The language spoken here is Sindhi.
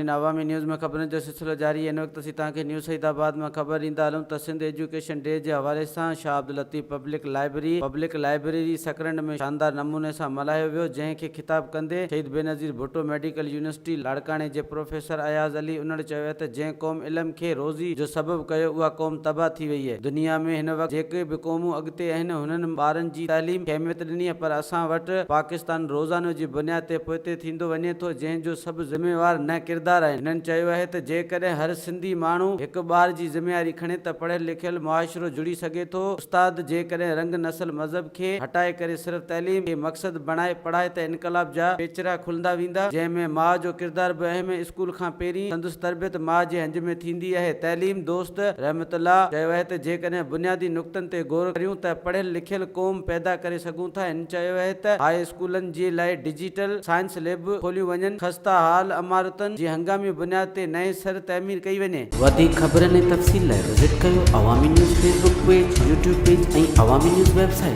ناظرين عوامي نيوز ۾ خبرن جو سلسلو جاري هن وقت اسين توهان کي نيو سعيد آباد مان خبر ڏيندا هلون ته سنڌ ايجوڪيشن ڊي جي حوالي سان Shah Abdul Latif public library public library Sakrand ۾ شاندار نموني سان ملهايو ويو جنهن کي خطاب ڪندي شهيد بينظير ڀٽو ميڊيڪل يونيورسٽي لاڙڪاڻي جي پروفيسر اياز علي انڙ چيو ته جنهن قوم علم کي روزي جو سبب ڪيو اها قوم تباهه ٿي وئي دنيا ۾ هن وقت جيڪي به قومون اڳتي آهن هنن ٻارن جي تعليم کي اهميت ڏني پر اسان وٽ پاڪستان روزانو جي بنياد تي پوئتي ٿيندو وڃي ٿو جنهن جو سڀ ذميوار نه ڪردار آهن. هنن چيو آهي ته جيڪڏهن هر سنڌي ماڻهو هڪ ٻار جي ذميواري کڻي ته پڙهيل لکيل معاشرو جڙي سگهي ٿو، استاد جيڪڏهن رنگ نسل مذهب کي هٽائي ڪري صرف تعليم کي مقصد بڻائي پڙهائي ته انقلاب جا پيچرا کلندا ويندا جنهن ۾ ماء جو ڪردار به اهم اسڪول کان پهرين سندس تربيت ماء جي هنج ۾ ٿيندي آهي تعليم دوست رحمت الله چيو آهي ته جيڪڏهن بنيادي نقطن تي غور ڪريون ته پڙهيل لکيل قوم پيدا ڪري سگهون ٿا هن چيو آهي ته هاء اسڪولن جي لاء ڊجيٽل سائنس ليب کوليون وڃن، خسته حال عمارتن جي هنگامي بنياد تي نئين سر تعمير ڪئي وڃي. وڌيڪ خبرن ۽ تفصيل لاء وزٽ ڪيو Awami news Facebook page, YouTube page ۽ Awami news website.